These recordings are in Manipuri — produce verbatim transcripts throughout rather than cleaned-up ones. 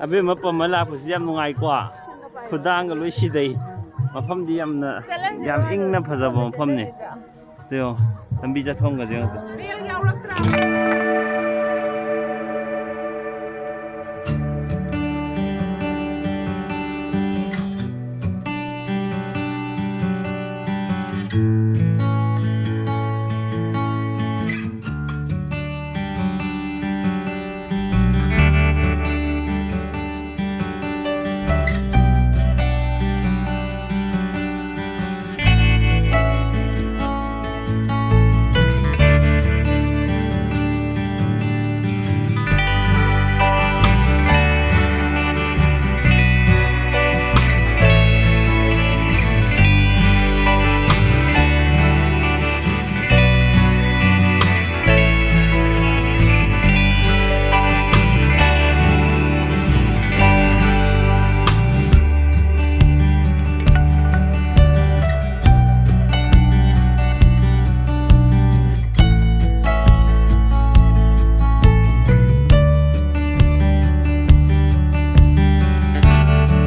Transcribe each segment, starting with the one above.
ꯑꯕꯦꯝꯃ ꯄꯝꯃ ꯂꯥꯛꯄꯁꯤ ꯌꯥꯝ ꯅꯨꯡꯉꯥꯏꯀꯣ꯫ ꯈꯨꯗꯥꯡꯒ ꯂꯣꯏ ꯁꯤꯗꯩ꯫ ꯃꯐꯝꯗꯤ ꯌꯥꯝꯅ, ꯌꯥꯝ ꯏꯪꯅ ꯐꯖꯕ ꯃꯐꯝꯅꯤ꯫ ꯌꯦꯡꯉꯣ, ꯂꯝꯕꯤ ꯆꯠꯐꯝꯒꯁꯦ ꯌꯦꯡꯉꯣ꯫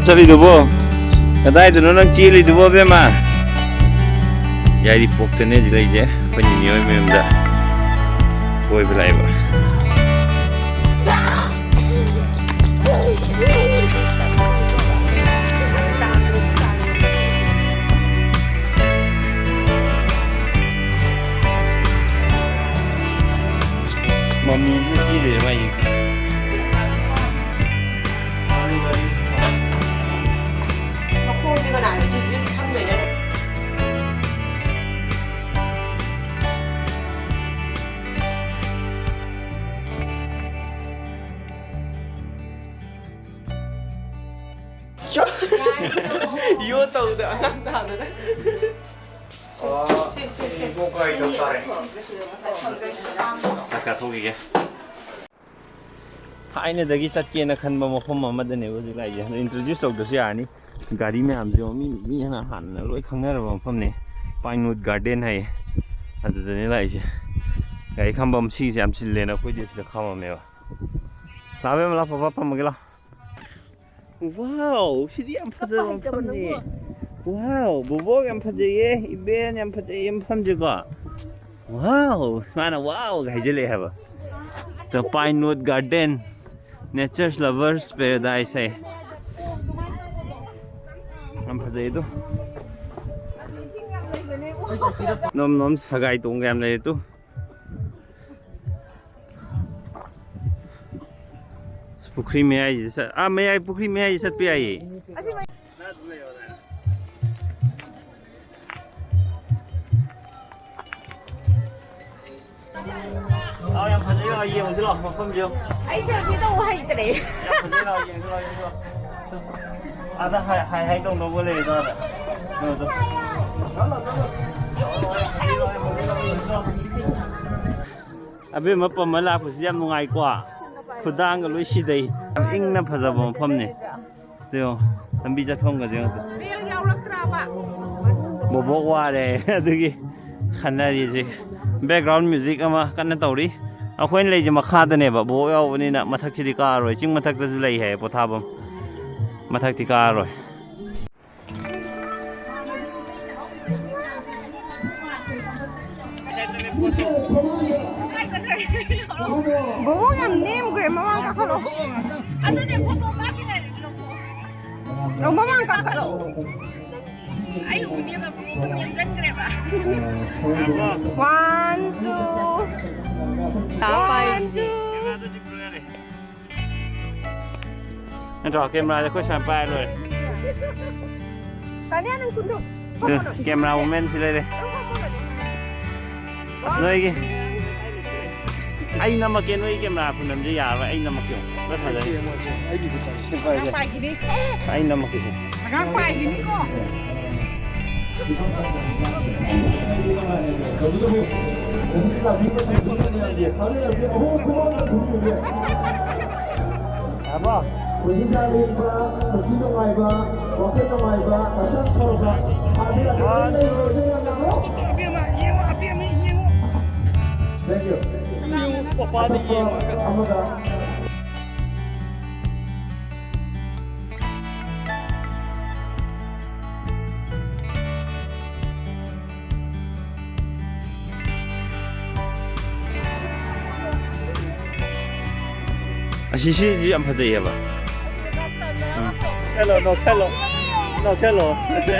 ꯆꯠꯂꯤꯗꯨꯕꯣ? ꯀꯗꯥꯏꯗꯅꯣ ꯅꯪ ꯆꯦꯜꯂꯤꯗꯨꯕꯣ, ꯑꯕꯦꯝꯃ? ꯌꯥꯏꯔꯤꯄꯣꯛꯇꯅꯦ ꯍꯧꯖꯤꯛ ꯂꯩꯁꯦ, ꯑꯩꯈꯣꯏ ꯅꯤꯅꯦ ꯍꯣꯏ ꯃꯌꯨꯝꯗ ꯀꯣꯏꯕ ꯂꯥꯛꯏꯕ꯫ ꯃꯃꯤꯁꯤꯅ ꯆꯦꯜꯂꯤꯔ ꯃꯥꯏꯁꯦ? ꯃꯈꯣꯡꯁꯦ ꯀꯅꯥꯅ ꯁꯤꯁꯦ ꯈꯪꯗꯣꯏꯅꯣ? ꯌꯣ ꯇꯧꯗ ꯑꯉꯥꯡ ꯇꯥꯗꯅ꯫ ꯑꯣ, ꯁꯤ, ꯁꯤ, ꯁꯤ꯫ ꯏꯕꯣꯛ ꯀꯥꯏ ꯇꯧ ꯇꯥꯔꯦ꯫ ꯆꯥꯛ ꯆꯥꯊꯣꯛꯈꯤꯒꯦ꯫ ꯊꯥꯏꯅꯗꯒꯤ ꯆꯠꯀꯦꯅ ꯈꯟꯕ ꯃꯐꯝ ꯑꯃꯗꯅꯦꯕ ꯍꯧꯖꯤꯛ ꯂꯥꯛꯏꯁꯦ꯫ ꯑꯗꯣ introduce ꯇꯧꯗ꯭ꯔꯁꯨ ꯌꯥꯔꯅꯤ꯫ ꯒꯥꯔꯤ ꯃꯌꯥꯝꯁꯦ ꯌꯦꯡꯉꯣ, ꯃꯤ, ꯃꯤ ꯍꯥꯟꯅ, ꯍꯥꯟꯅ ꯂꯣꯏ ꯈꯪꯅꯔꯕ ꯃꯐꯝꯅꯤ꯫ Pinewood Garden ꯍꯥꯏꯌꯦ꯫ ꯑꯗꯨꯗꯅꯦ ꯂꯥꯛꯏꯁꯦ꯫ ꯒꯥꯔꯤ ꯈꯥꯝꯕꯝ ꯁꯤꯒꯤꯁꯦ ꯌꯥꯝ ꯆꯤꯜꯂꯦꯅ ꯑꯩꯈꯣꯏꯗꯤ ꯁꯤꯗ ꯈꯥꯝꯃꯝꯃꯦꯕ꯫ ꯂꯥꯛꯑꯣ ꯏꯕꯦꯝꯃ, ꯂꯥꯛꯑꯣ, ꯄꯄꯥ ꯐꯝꯃꯒꯦ, ꯂꯥꯛꯑꯣ꯫ ꯋꯥꯎ, ꯁꯤꯗꯤ ꯌꯥꯝ ꯐꯖꯕ ꯃꯐꯝꯅꯤ꯫ ꯋꯥꯎ, ꯕꯣꯕꯣꯛ ꯌꯥꯝ ꯐꯖꯩꯌꯦ, ꯏꯕꯦꯟ ꯌꯥꯝ ꯐꯖꯩꯌꯦ ꯃꯐꯝꯁꯦꯀꯣ꯫ ꯋꯥꯎ, ꯃꯥꯅ ꯋꯥꯎꯒ ꯍꯥꯏꯖꯤꯜꯂꯛꯑꯦ ꯍꯥꯏꯕ꯫ The Pine Wood Garden, Nature's Lovers Paradise ꯍꯥꯏ꯫ ꯌꯥꯝ ꯐꯖꯩ ꯑꯗꯣ꯫ ꯅꯣꯝ ꯅꯣꯝ ꯁꯒꯥꯏ ꯇꯣꯡꯒ ꯌꯥꯝ ꯂꯩꯔꯦ ꯇꯨ꯫ ꯄꯨꯈ꯭ꯔꯤ ꯃꯌꯥꯏꯁꯤꯗ ꯆꯠ-, ꯑꯥ, ꯃꯌꯥꯏ, ꯄꯨꯈ꯭ꯔꯤ ꯃꯌꯥꯏꯁꯤꯗ ꯆꯠꯄ ꯌꯥꯏꯌꯦ꯫ ꯑꯁꯤ ꯃ- ꯑꯥ, ꯌꯥꯝ ꯐꯖꯩ, ꯂꯥꯛꯑꯣ, ꯌꯦꯡꯉꯨꯁꯤ ꯂꯥꯛꯑꯣ, ꯃꯐꯝꯁꯦ ꯌꯦꯡꯉꯨ꯫ ꯑꯩ ꯁꯦꯜꯐꯤ ꯇꯧꯕ ꯍꯩꯇ꯭ꯔꯦ꯫ ꯌꯥꯝ ꯐꯖꯩ, ꯂꯥꯛꯑꯣ, ꯌꯦꯡꯉꯨꯁꯤ ꯂꯥꯛꯑꯣ, ꯌꯦꯡꯉꯨꯁꯤ ꯂꯥꯛꯑꯣ꯫ ꯑꯥꯗ ꯍꯥꯏ, ꯍꯥꯏ, ꯍꯥꯏ ꯇꯧꯅꯕ ꯂꯩꯔꯦ ꯑꯥꯗ꯫ ꯀꯩꯅꯣꯗꯣ꯫ ꯑꯕꯦꯝꯃ ꯄꯝꯃ ꯂꯥꯛꯄꯁꯤ ꯌꯥꯝ ꯅꯨꯡꯉꯥꯏꯀꯣ꯫ ꯈꯨꯗꯥꯡꯒ ꯂꯣꯏ ꯁꯤꯗꯩ꯫ ꯌꯥꯝ ꯏꯪꯅ ꯐꯖꯕ ꯃꯐꯝꯅꯤ꯫ ꯌꯦꯡꯉꯣ, ꯂꯝꯕꯤ ꯆꯠꯐꯝꯒꯁꯦ ꯌꯦꯡꯉꯣ꯫ ꯕꯦꯜ ꯌꯥꯎꯔꯛꯇ꯭ꯔꯕ? ꯕꯣꯕꯣꯛ ꯋꯥꯔꯦ ꯑꯗꯨꯒꯤ ꯈꯟꯅꯔꯤꯁꯦ꯫ Background music ꯑꯃ ꯀꯟꯅ ꯇꯧꯔꯤ꯫ ꯑꯩꯈꯣꯏꯅ ꯂꯩꯁꯦ ꯃꯈꯥꯗꯅꯦꯕ, ꯕꯣꯕꯣꯛ ꯌꯥꯎꯕꯅꯤꯅ ꯃꯊꯛꯁꯤꯗꯤ ꯀꯥꯔꯔꯣꯏ꯫ ꯆꯤꯡ ꯃꯊꯛꯇꯁꯨ ꯂꯩ ꯍꯥꯏꯌꯦ ꯄꯣꯊꯥꯐꯝ꯫ ꯃꯊꯛꯇꯤ ꯀꯥꯔꯔꯣꯏ꯫ ꯕꯣꯕꯣꯛ ꯌꯥꯝ ꯅꯦꯝꯈ꯭ꯔꯦ, ꯃꯃꯥꯡ ꯀꯥꯈꯠꯂꯣ꯫ ꯑꯗꯨꯅꯦ ꯐꯣꯇꯣ ꯀꯥꯞꯄꯤꯉꯩꯗꯗꯤ ꯂꯧꯊꯣꯛꯑꯣ꯫ ꯑꯣ, ꯃꯃꯥꯡ ꯀꯥꯈꯠꯂꯣ꯫ ꯑꯩ ꯎꯅꯦꯕ, ꯕꯣꯕꯣꯛ ꯅꯦꯝꯖꯟꯈ꯭ꯔꯦꯕ꯫ One, two. One, two. ꯅꯠꯇ꯭ꯔꯣ? ꯀꯦꯃꯦꯔꯥꯁꯦ ꯑꯩꯈꯣꯏ ꯁꯨꯃꯥꯏꯅ ꯄꯥꯏꯔ ꯂꯣꯏꯔꯦ꯫ ꯇꯥꯅꯤꯌꯥ, ꯅꯪ ꯀꯨꯟꯗꯣ꯫ ꯀꯦꯃꯦꯔꯥ ꯋꯨꯃꯦꯟꯁꯤ ꯂꯩꯔꯦ꯫ ꯅꯣꯏꯒꯤ ꯑꯩ ꯅꯝꯃꯛꯀꯦ, ꯅꯣꯏ ꯀꯦꯃꯦꯔꯥ ꯈꯨꯅꯝꯁꯦ ꯌꯥꯔꯔꯣꯏ, ꯑꯩ ꯅꯝꯃꯛꯀꯦ꯫ ꯂꯣꯏ ꯐꯖꯔꯦ꯫ ꯑꯩꯒꯤꯗꯤ ꯇꯧꯔꯦ꯫ ꯁꯤ ꯄꯥꯏꯒꯦ꯫ ꯄꯥꯏꯈꯤꯅꯤ꯫ ꯑꯩ ꯅꯝꯃꯛꯀꯦꯁꯦ꯫ ꯑꯉꯥꯡ ꯄꯥꯏꯈꯤꯅꯤꯀꯣ꯫ ꯌꯥꯔꯕꯣ? ꯄꯨꯟꯁꯤ ꯁꯥꯡꯕ, ꯄꯨꯟꯁꯤ ꯅꯨꯡꯉꯥꯏꯕ, ꯋꯥꯈꯜ ꯅꯨꯡꯉꯥꯏꯕ, ꯍꯛꯆꯥꯡ ꯐꯕ, ꯊꯥꯕꯤꯔꯛꯄ ꯂꯣꯏꯅ ꯂꯩꯔꯦ꯫ ꯑꯗꯨꯅ ꯌꯥꯔꯣ? Thank you꯫ ꯑꯇꯣꯞꯄ ꯑꯃꯒ꯫ ꯑꯁꯤ ꯁꯤꯁꯨ ꯌꯥꯝ ꯐꯖꯩꯌꯦꯕ꯫ ꯎꯝ꯫ ꯅꯣꯛꯁꯜꯂꯣ, ꯅꯣꯛꯁꯜꯂꯣ꯫ ꯅꯣꯛꯁꯜꯂꯣ꯫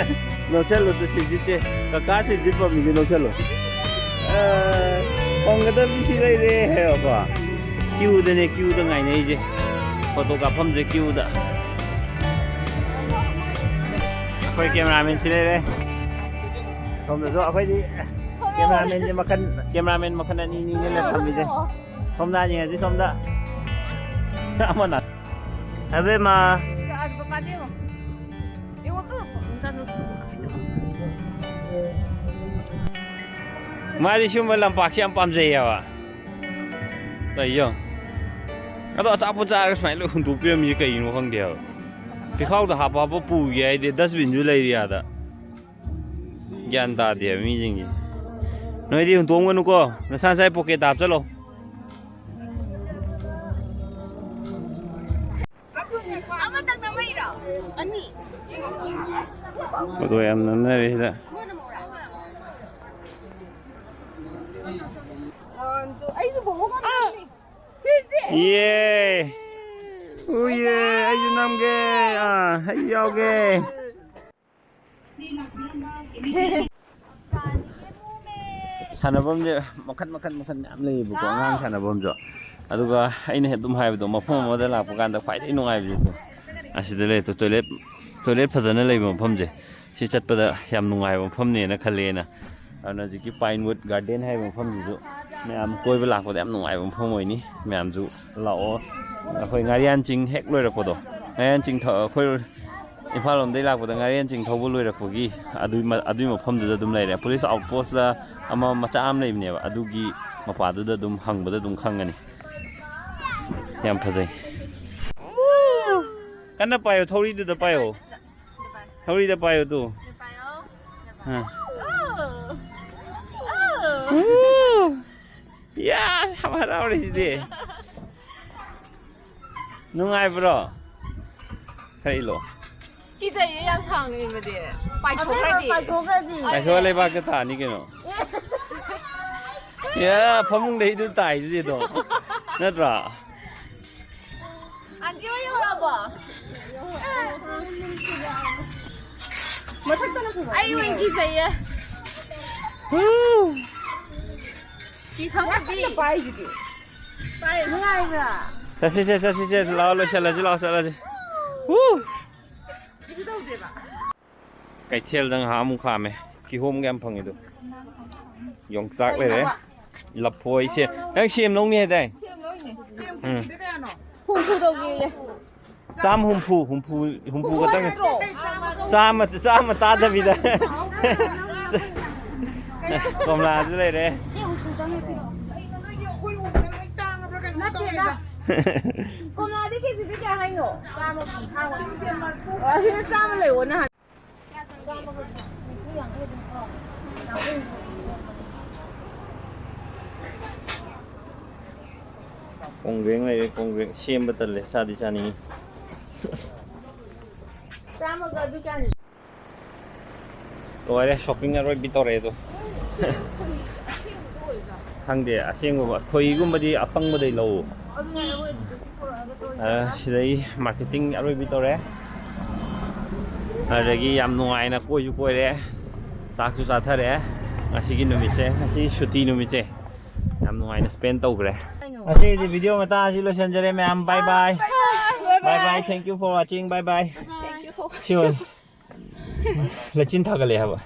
ꯅꯣꯛꯁꯜꯂꯣ, ꯇꯨ ꯁꯤꯁꯤ ꯆꯦ꯫ ꯀꯀꯥ ꯁꯤꯁꯤ ꯄꯝꯃꯤꯁꯦ ꯅꯣꯛꯁꯜꯂꯣ꯫ ꯑ, ꯐꯪꯒꯗꯕꯗꯤ ꯁꯤ ꯂꯩꯔꯦ ꯍꯥꯏꯕꯀꯣ꯫ ꯀ꯭ꯌꯨꯗꯅꯦ, ꯀ꯭ꯌꯨꯗ ꯉꯥꯏꯅꯩꯁꯦ꯫ ꯐꯣꯇꯣ ꯀꯥꯞꯐꯝꯁꯦ ꯀ꯭ꯌꯨꯗ꯫ ꯑꯩꯈꯣꯏ ꯀꯦꯃꯦꯔꯥꯃꯦꯟꯁꯤ ꯂꯩꯔꯦ꯫ ꯁꯣꯝꯗꯁꯨ ꯑꯩꯈꯣꯏꯗꯤ ꯀꯦꯃꯦꯔꯥꯃꯦꯟꯁꯦ ꯃꯈꯜ, ꯀꯦꯃꯦꯔꯥꯃꯦꯟ ꯃꯈꯜ ꯑꯅꯤ ꯑꯅꯤꯅꯦ ꯊꯝꯃꯤꯁꯦ꯫ ꯁꯣꯝꯗ ꯌꯦꯡꯉꯁꯤ, ꯁꯣꯝꯗ꯫ ꯑꯃꯅ꯫ ꯑꯕꯦꯝꯃ꯫ ꯃꯥꯗꯤ ꯁꯤꯒꯨꯝꯕ ꯂꯝꯄꯥꯛꯁꯤ ꯌꯥꯝ ꯄꯥꯝꯖꯩꯌꯦꯕ꯫ ꯇꯧꯏꯁꯦ ꯌꯦꯡꯉꯣ꯫ ꯑꯗꯣ ꯑꯆꯥꯄꯣꯠ ꯆꯥꯔꯒ ꯁꯨꯃꯥꯏꯅ ꯂꯣꯏ ꯍꯨꯟꯗꯣꯛꯄꯤꯔꯝꯃꯤꯁꯦ ꯀꯩꯒꯤꯅꯣ ꯈꯪꯗꯦ ꯍꯥꯏꯕ꯫ ꯄꯤꯈꯥꯎꯗ ꯍꯥꯞꯄ ꯍꯥꯞꯄ ꯄꯨꯒꯦ ꯍꯥꯏꯗꯤ ꯗꯁꯕꯤꯟꯁꯨ ꯂꯩꯔꯤ ꯑꯥꯗ꯫ ꯒ꯭ꯌꯥꯟ ꯇꯥꯗꯦꯕ ꯃꯤꯁꯤꯡꯁꯦ꯫ ꯅꯣꯏꯗꯤ ꯍꯨꯟꯇꯣꯛꯑꯝꯒꯅꯨꯀꯣ, ꯅꯁꯥ ꯅꯁꯥꯒꯤ ꯄꯣꯀꯦꯠꯇ ꯍꯥꯞꯆꯜꯂꯣ꯫ ꯑꯃꯇꯪ ꯅꯝꯃꯛꯏꯔꯣ? ꯑꯅꯤ꯫ ꯐꯣꯇꯣ ꯌꯥꯝ ꯅꯝꯅꯔꯦ ꯁꯤꯗ꯫ ꯑꯩꯁꯨ ꯕꯣꯕꯣꯛ ꯑꯃ ꯅꯝꯅꯤ꯫ ꯁꯤꯗꯤ꯫ ꯌꯦ꯫ ꯎꯌꯦ, ꯑꯩꯁꯨ ꯅꯝꯒꯦ꯫ ꯑꯥ, ꯑꯩꯁꯨ ꯌꯥꯎꯒꯦ꯫ ꯁꯥꯟꯅꯐꯝꯁꯦ ꯃꯈꯟ ꯃꯈꯟ ꯃꯈꯟ ꯃꯌꯥꯝ ꯂꯩꯌꯦꯕꯀꯣ, ꯑꯉꯥꯡ ꯁꯥꯟꯅꯐꯝꯁꯨ꯫ ꯑꯗꯨꯒ ꯑꯩꯅ ꯑꯗꯨꯝ ꯍꯥꯏꯕꯗꯣ, ꯃꯐꯝ ꯑꯃꯗ ꯂꯥꯛꯄ ꯀꯥꯟꯗ ꯈ꯭ꯋꯥꯏꯗꯒꯤ ꯅꯨꯡꯉꯥꯏꯕꯁꯦ ꯑꯗꯣ ꯑꯁꯤꯗ ꯂꯩ꯫ ꯇꯣꯏꯂꯦꯠ, ꯇꯣꯏꯂꯦꯠ ꯐꯖꯅ ꯂꯩꯕ ꯃꯐꯝꯁꯦ, ꯁꯤ ꯆꯠꯄꯗ ꯌꯥꯝ ꯅꯨꯡꯉꯥꯏꯕ ꯃꯐꯝꯅꯦꯅ ꯈꯜꯂꯦꯅ꯫ ꯑꯗꯨꯅ ꯍꯧꯖꯤꯛꯀꯤ Pinewood Garden ꯍꯥꯏꯕ ꯃꯐꯝꯁꯤꯁꯨ ꯃꯌꯥꯝ ꯀꯣꯏꯕ ꯂꯥꯛꯄꯗ ꯌꯥꯝ ꯅꯨꯡꯉꯥꯏꯕ ꯃꯐꯝ ꯑꯣꯏꯅꯤ꯫ ꯃꯌꯥꯝꯁꯨ ꯂꯥꯛꯑꯣ꯫ ꯑꯩꯈꯣꯏ ꯉꯥꯔꯤꯌꯥꯟ ꯆꯤꯡ ꯍꯦꯛ ꯂꯣꯏꯔꯛꯄꯗꯣ, ꯉꯥꯔꯤꯌꯥꯟ ꯆꯤꯡ ꯊ-, ꯑꯩꯈꯣꯏ ꯏꯝꯐꯥꯜ ꯂꯣꯝꯗꯒꯤ ꯂꯥꯛꯄꯗ ꯉꯥꯔꯤꯌꯥꯟ ꯆꯤꯡ ꯊꯧꯕ ꯂꯣꯏꯔꯛꯄꯒꯤ ꯑꯗꯨꯒꯤ ꯃ-, ꯑꯗꯨꯒꯤ ꯃꯐꯝꯗꯨꯗ ꯑꯗꯨꯝ ꯂꯩꯔꯦ꯫ Police outpost ꯂ ꯑꯃ ꯃꯆꯥ ꯑꯃ ꯂꯩꯕꯅꯦꯕ, ꯑꯗꯨꯒꯤ ꯃꯄꯥꯗꯨꯗ ꯑꯗꯨꯝ ꯍꯪꯕꯗ ꯑꯗꯨꯝ ꯈꯪꯒꯅꯤ꯫ ꯌꯥꯝ ꯐꯖꯩ꯫ ꯀꯟꯅ ꯄꯥꯏꯌꯣ, ꯊꯧꯔꯤꯗꯨꯗ ꯄꯥꯏꯌꯣ꯫ ꯊꯧꯔꯤꯗ ꯄꯥꯏꯌꯣ ꯇꯨ꯫ ꯑꯥ꯫ ꯌꯥꯁ, ꯌꯥꯝ ꯍꯔꯥꯎꯔꯤꯁꯤꯗꯤ꯫ ꯅꯨꯡꯉꯥꯏꯕ꯭ꯔꯣ? ꯈꯔ ꯏꯜꯂꯣ꯫ ꯀꯤꯖꯩꯌꯦ, ꯌꯥꯝ ꯁꯥꯡꯅ ꯏꯟꯕꯗꯤ꯫ ꯄꯥꯏꯊꯣꯛꯈ꯭ꯔꯗꯤ꯫ ꯄꯥꯏꯊꯣꯛꯈ꯭ꯔꯗꯤ꯫ ꯄꯥꯏꯊꯣꯛꯑ ꯂꯩꯕꯥꯛꯇ ꯇꯥꯅꯤ ꯀꯩꯅꯣ꯫ ꯌꯥ, ꯐꯃꯨꯡꯗꯩꯗꯨ ꯇꯥꯏꯗꯨꯗꯤ ꯑꯗꯣ꯫ ꯅꯠꯇ꯭ꯔꯥ? ꯑꯟꯇꯤ ꯍꯣꯏ ꯌꯧꯔꯛꯑꯕꯣ? ꯃꯊꯛꯇꯅ ꯐꯖꯕ꯫ ꯑꯩ ꯑꯣꯏꯅ ꯀꯤꯖꯩꯌꯦ꯫ ꯀꯤ ꯈꯪꯗꯕꯤ꯫ ꯃꯊꯛꯇ ꯄꯥꯏꯁꯤꯗꯤ꯫ ꯄꯥꯏ ꯅꯨꯡꯉꯥꯏꯕ꯭ꯔꯥ? ꯆꯠꯁꯤꯁꯦ, ꯆꯠꯁꯤꯁꯦ, ꯂꯥꯛꯑꯣ, ꯂꯣꯏꯁꯤꯜꯂꯁꯤ, ꯂꯥꯛꯑꯣ, ꯆꯠꯂꯁꯤ꯫ ꯀꯩꯁꯨ ꯇꯧꯗꯦꯕ꯫ ꯀꯩꯊꯦꯜꯗ ꯉꯥꯏꯍꯥꯛ ꯑꯃꯨꯛ ꯈꯥꯝꯃꯦ꯫ ꯀꯤꯍꯣꯝꯒ ꯌꯥꯝ ꯐꯪꯉꯤꯗꯣ꯫ ꯌꯣꯡꯆꯥꯛ ꯂꯩꯔꯦ꯫ ꯂꯐꯣꯏꯁꯦ꯫ ꯅꯪ ꯁꯦꯝ ꯂꯧꯅꯤ ꯍꯥꯏꯗꯥꯏ? ꯎꯝ꯫ ꯍꯨꯝꯐꯨ ꯇꯧꯒꯦꯌꯦ꯫ ꯆꯥꯝ ꯍꯨꯝꯐꯨ, ꯍꯨꯝꯐꯨ, ꯍꯨꯝꯐꯨ ꯈꯛꯇꯪ꯫ ꯆꯥꯝꯃ, ꯆꯥꯝꯃ ꯇꯥꯗꯕꯤꯗ꯫ ꯀꯣꯝꯂꯥꯁꯨ ꯂꯩꯔꯦ꯫ ꯅꯠꯇꯦꯗ꯫ ꯀꯣꯝꯂꯥꯗꯤ ꯀꯦꯖꯤꯗ ꯀꯌꯥ ꯍꯥꯏꯅꯣ? ꯑꯣ, ꯑꯁꯤꯗ ꯆꯥꯝꯃ ꯂꯩꯌꯣ ꯅꯍꯥꯟ꯫ ꯀꯣꯡꯒ꯭ꯔꯦꯡ ꯂꯩꯔꯦ, ꯀꯣꯡꯒ꯭ꯔꯦꯡ꯫ ꯁꯦꯝꯕ ꯇꯜꯂꯦ, ꯆꯥꯗꯤ ꯆꯥꯅꯤꯡꯉꯤ꯫ ꯆꯥꯝꯃꯒ ꯑꯗꯨ ꯀꯌꯥꯅꯤ? ꯂꯣꯏꯔꯦ, ꯁꯣꯄꯤꯡ ꯑꯔꯣꯏꯕꯤ ꯇꯧꯔꯛꯑꯦ ꯑꯗꯣ꯫ ꯈꯪꯗꯦ, ꯑꯁꯦꯡꯕ ꯈꯣꯏꯍꯤꯒꯨꯝꯕꯗꯤ ꯑꯐꯪꯕꯗꯩ ꯂꯧ꯫ ꯑ, ꯁꯤꯗꯩ ꯃꯥꯔꯀꯦꯇꯤꯡ ꯑꯔꯣꯏꯕꯤ ꯇꯧꯔꯦ꯫ ꯑꯗꯨꯗꯒꯤ ꯌꯥꯝ ꯅꯨꯡꯉꯥꯏꯅ ꯀꯣꯏꯁꯨ ꯀꯣꯏꯔꯦ, ꯆꯥꯛꯁꯨ ꯆꯥꯊꯔꯦ꯫ ꯉꯁꯤꯒꯤ ꯅꯨꯃꯤꯠꯁꯦ, ꯉꯁꯤ ꯁꯨꯇꯤ ꯅꯨꯃꯤꯠꯁꯦ ꯌꯥꯝ ꯅꯨꯡꯉꯥꯏꯅ ꯁ꯭ꯄꯦꯟ ꯇꯧꯈ꯭ꯔꯦ꯫ ꯉꯁꯤꯒꯤꯗꯤ ꯚꯤꯗꯤꯑꯣ ꯃꯇꯥꯡ ꯑꯁꯤ ꯂꯣꯏꯁꯤꯟꯖꯔꯦ ꯃꯌꯥꯝ꯫ Bye bye. Bye bye. Thank you for watching. Bye bye. Thank you for watching. ꯂꯩꯆꯤꯟ ꯊꯥꯒꯠꯂꯛꯑꯦ ꯍꯥꯏꯕ꯫